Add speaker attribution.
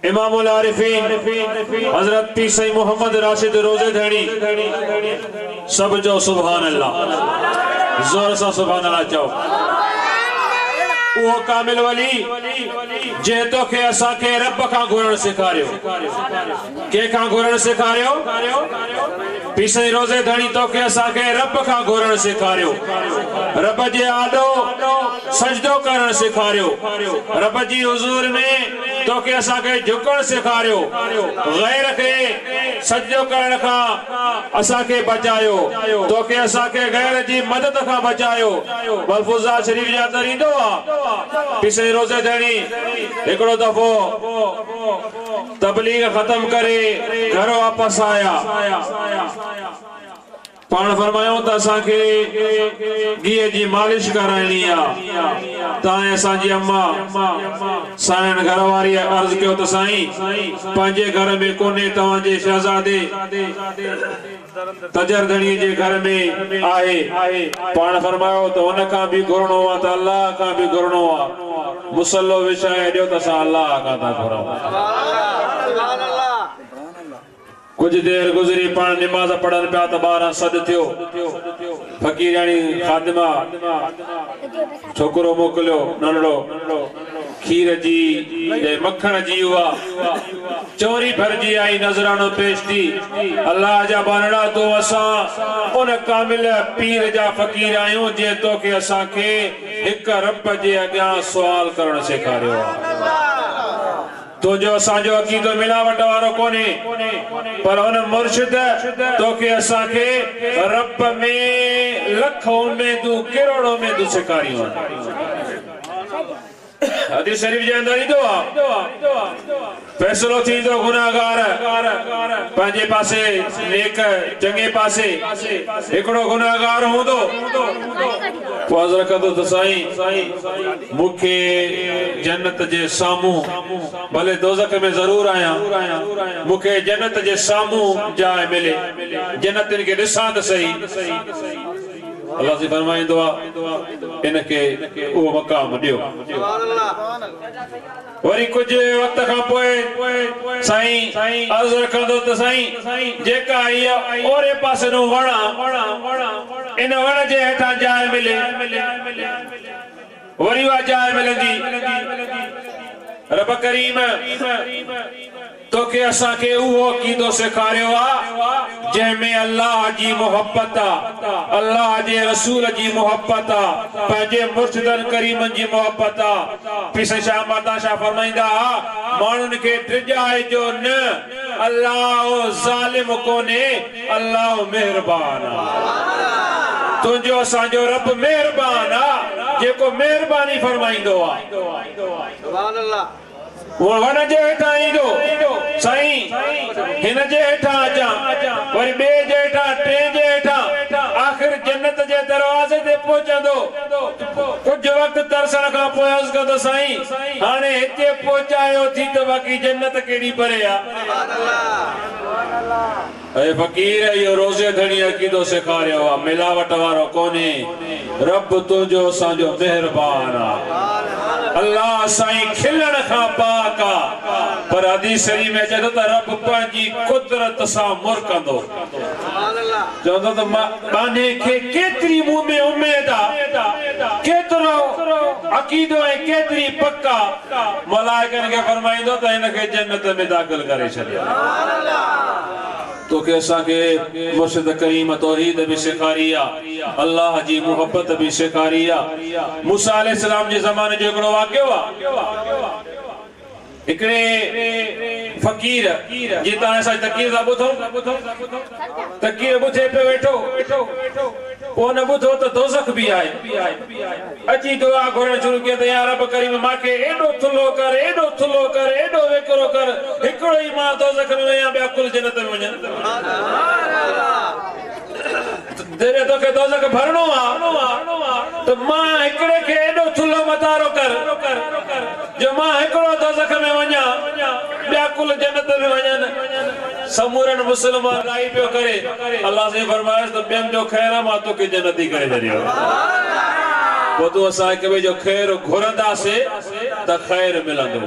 Speaker 1: امام العارفين حضرت پير سائين محمد راشد روضي ڌڻي سڀ چئو سبحان الله زور سان سبحان الله چئو اهو ڪامل ولي جنهن توکي اسان کي رب کان گهرڻ سيکاريو ڪنهن کان گهرڻ سيکاريو پير سائين روضي ڌڻي توکي اسان کي رب کان گهرڻ سيکاريو رب جي آڏو سجدو ڪرڻ سيکاريو رب جي حضور ۾ توکي اسان کي جهڪڻ سيکاريو غير کي سجدو ڪرڻ کان اسان کي بچايو توکي اسان کي غير جي مدد کان بچايو ملفوظات شريف جي اندر ايندو آ پير سائين روضي ڌڻي هڪڙو دفعو تبليغ ختم ڪري گهر واپس آيا. پاڻ فرمايائون ته اسان کي گيهه جي مالش ڪرائڻي آ. تانئين اسان جي اما سانئڻ گهر واريء عرض ڪيو ته سائين! پنهنجي گهر ۾ ڪونهي توهان جي شهزادي تجر ڌڻيء جي گهر ۾ آهي. پاڻ فرمايو ته هن کان به گهرڻو آ ته الله کان به گهرڻو آ. مصلو وڇائي ڏيو ته اسان الله کان ٿا گهرون. ڪجهه دير گذري پاڻ نماز پڙهن پيا ته ٻاهران سڏ ٿيو. فقيرياڻي خادمه ڇوڪرو موڪليو ننڍڙو کير جي ۽ مکڻ جي اها چؤنري ڀرجي آئي نذرانو پيش ٿي. الله جا ٻانهڙا تون اسان ان ڪامل پير جا فقير آهيون جنهن توکي اسان کي هڪ رب جي اڳيان سوال ڪرڻ سيکاريو آهي. تنهنجو اسان جو عقيدو ملاوٽ وارو ڪونهي، پر ان مرشد توکي اسان کي رب ۾ لک اميدون ڪروڙ اميدون سيکاريون آهن. حديث شريف جي اندر ايندو آهي، فيصلو ٿيندو گنهگار پنهنجي پاسي نيڪ چڱي پاسي هڪڙو گنهگار هوندو پوء عرض رکندو ته سائين مون کي جنت جي سامهون ڀلي دوزخ ۾ ضرور آهيان مون کي جنت جي سامهون جاء ملي جنتين کي ڏسان ته سهي. الله سائين فرمائيندو آ ان کي اهو مقام ڏيو. وري ڪجهه وقت کان پوء سائين عرض رکندو ته سائين جيڪا هيء اوري پاسي نون وڻ آ ان وڻ جي هيٺان جاء ملي وري اها جاء ملندي رب ڪريم توکي اسان کي اهو عقيدو سيکاريو آ جنهن ۾ الله جي محبت آ، الله جي رسول جي محبت آ، پنهنجي مرشدن ڪريمن جي محبت آ. پير سائين شاهه مردان شاهه فرمائيندا ها، ماڻهن کي ڊڄائجو نه، الله ظالم ڪونهي، الله مهربان آ. تنهنجو اسان جو رب مهربان آ، جيڪو مهرباني فرمائيندو آ. هو وڻ جي هيٺان ايندو، سائين هن جي هيٺان اچان، وري ٻئي جي هيٺان، ٽئين جي هيٺان، آخر جنت جي دروازي تي پهچندو. ڪجهه وقت ترسڻ کان پوء عرض ڪندو، سائين هاڻي هتي پهچايو ٿي ته باقي جنت ڪيڏي پري آ. اي فقير اهو روضي ڌڻي عقيدو سيکاريو آ ملاوٽ وارو ڪونهي رب تنهنجو اسان جو مهربان آ الله سائين کلڻ کان پاڪ آ پر حديث شريف ۾ اچي ٿو ته رب پنهنجي قدرت سان مرڪندو چوندو ته ٻانهي کي ڪيتري مون ۾ اميد آ ڪيترو عقيدو ۽ ڪيتري پڪ آ ملائڪن کي فرمائيندو ته هن کي جنت ۾ داخل ڪري ڇڏيو. توکي اسان کي مرشد ڪريم توحيد به سيکاري آ، الله جي محبت به سيکاري آ. موسيٰ عليه السلام جي زماني جو هڪڙو واقعو آ. هڪڙي فقير جي تان اسان جي تقرير ٿا ٻڌون، تقرير ٻڌي پيو ويٺو. پوء هن ٻڌو ته دوزخ به آهي. اچي دعا گهرڻ شروع ڪيائين ته يا رب ڪريم مان کي ايڏو ٿلهو ڪر، ايڏو ٿلهو ڪر، ايڏو ويڪرو ڪر، هڪڙو ئي مان دوزخ ۾ وڃان ٻيا ڪل جنت ۾ وڃن. جڏهن توکي دوزخ ڀرڻو آ ته مان هڪڙي کي ايڏو ٿلهو متارو ڪر جو مان هڪڙو دوزخ ۾ وڃان ٻيا ڪل جنت ۾ وڃن. سمورن مسلمان رائي پيو ڪري، الله سائين فرمايس ته ٻين جو خير آ مان توکي جنتي ڪري ڇڏيو. پوء تون اسان هڪ ٻئي جو خير گهرنداسي ته خير ملندو.